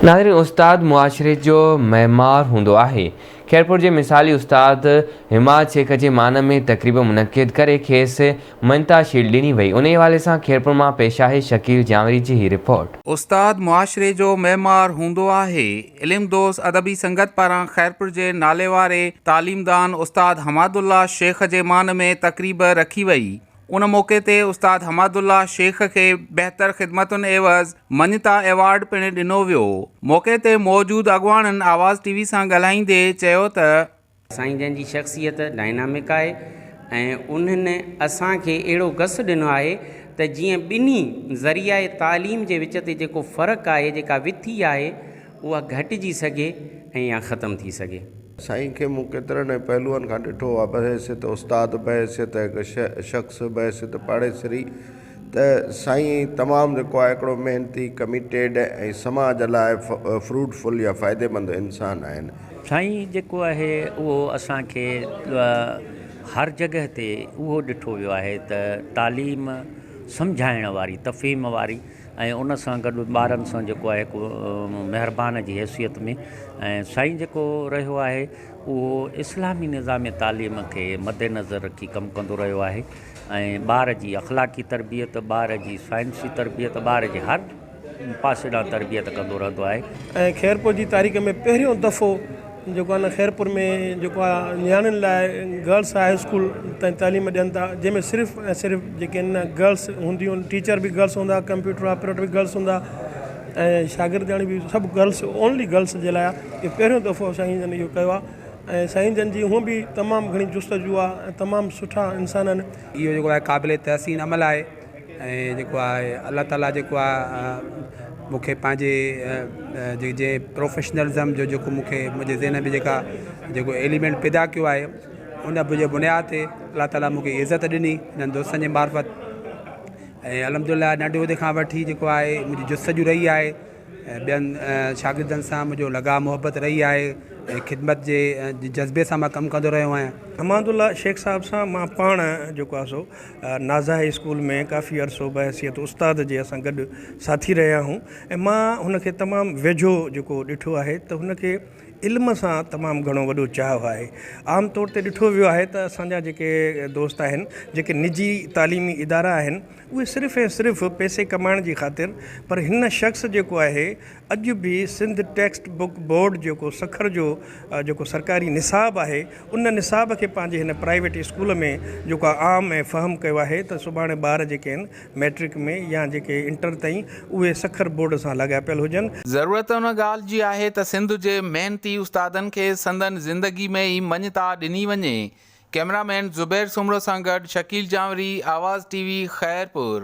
ناظرين استاد معاشري جو معمار هوندو آهي. خيرپور جي مثالي استاد حماد شيخ جي مان ۾ تقريب منعقد ڪري کيس مڃتا شيلڊ ڏني وئي. انهي حوالي سان خيرپور مان پيش آهي شڪيل جانوري جي هي رپورٽ. استاد معاشري جو معمار هوندو آهي. علم دوست ادبي سنگت پاران خيرپور جي ناليواري تعليمدان استاد حماد الله شيخ جي مان ۾ تقريب رکي وئي. ان موقعي تي استاد حماد الله شيخ کي بهتر خدمتن عيوض مڃتا ايوارڊ پڻ ڏنو ويو. موقعي تي موجود اڳواڻن آواز ٽي وي سان ڳالهائيندي چيو ته. سائين جن جي شخصيت ڊائنامڪ آهي ۽ انهن اسان کي اهڙو گس ڏنو آهي ته جيئن ٻنهي ذريعه تعليم جي وچ تي جيڪو فرق آهي جيڪا وٿي آهي اها گهٽجي سگهي ۽ يا ختم ٿي سگهي. سائين کي مون ڪيترن ئي پهلوئن کان ڏٺو آهي، بحيثيت استاد، بحيثيت هڪ شخص، بحيثيت پاڙيسري ته سائين تمام جيڪو آهي هڪڙو محنتي، ڪميٽيڊ ۽ سماج لاء فروٽ فل يا فائديمند انسان آهن. سائين جيڪو آهي اهو اسان کي هر جڳهه تي اهو ڏٺو ويو آهي ته تعليم سمجهائڻ واري تفهيم واري ۽ ان سان گڏ ٻارن سان جيڪو آهي هڪ مهربان جي حيثيت ۾ ۽ سائين جيڪو رهيو آهي اهو اسلامي نظام تعليم کي مد نظر رکي ڪم ڪندو رهيو آهي ۽ ٻار جي اخلاقي تربيت ٻار جي سائنسي تربيت ٻار جي هر پاسي ڏانهن تربيت ڪندو رهندو آهي. ۽ خيرپور جي تاريخ ۾ پهريون دفعو جيڪو آهي نه خيرپور ۾ جيڪو آهي نياڻين لاء گرلس هاء اسڪول تائين تعليم ڏين ٿا جنهن ۾ صرف ۽ صرف جيڪي آهن نه گرلس هونديون ٽيچر به گرلس هوندا ڪمپيوٽر آپريٽر به گرلس هوندا ۽ شاگردياڻيون به سڀ گرلس اونلي گرلس جي لاء آهي اهو پهريون دفعو سائين جن اهو ڪيو آهي ۽ سائين جن جي هونء به تمام گهڻي جستجو آهي ۽ تمام سٺا انسان آهن. اهو جيڪو آهي قابل تحسين عمل آهي. ۽ جيڪو آهي الله تعالي جيڪو آهي مون کي پنهنجي جنهن پروفيشنلزم جو جيڪو مون کي منهنجي ذهن ۾ جيڪا جيڪو ايليمينٽ پيدا ڪيو آهي ان جي بنياد تي الله تعالي مون کي عزت ڏني انهن دوستن جي معرفت ۽ الحمد لله ننڍي هوندي کان وٺي جيڪو آهي منهنجي جستجو رهي آهي ۽ ٻين شاگردن سان منهنجو لڳاء محبت رهي آهي ۽ خدمت جي جذبي سان مان ڪم ڪندو رهيو آهيان. حماد الله شيخ صاحب سان مان پاڻ جيڪو آهي سو نازا هائي اسڪول ۾ ڪافي عرصو بحيثيت استاد جي اسان گڏ ساٿي رهيا آهيون ۽ مان هن کي تمام ويجهو جيڪو ڏٺو آهي ته هن کي علم سان تمام گهڻو وڏو چاهه آهي. عام طور تي ڏٺو ويو آهي ته اسان جا جيڪي دوست آهن جيڪي نجي تعليمي ادارا آهن اهي صرف ۽ صرف پئسي ڪمائڻ جي خاطر پر هن شخص جيڪو آهي اڄ به سنڌ ٽيڪسٽ بڪ بورڊ جيڪو سکر جو جيڪو سرڪاري نصاب آهي ان نصاب کي پنهنجي هن پرائيويٽ اسڪول ۾ جيڪو آهي عام ۽ فهم ڪيو آهي ته سڀاڻي ٻار جيڪي آهن مئٽرڪ ۾ يا جيڪي انٽر تائين اهي سکر بورڊ سان لاڳاپيل هجن. ضرورت ان ڳالهه جي آهي ته سنڌ جي محنتي استادن کي سندن زندگي ۾ ئي مڃتا ڏني وڃي. ڪئميرا مين زبير سومرو سان گڏ شڪيل جانوري، آواز ٽي وي، خيرپور.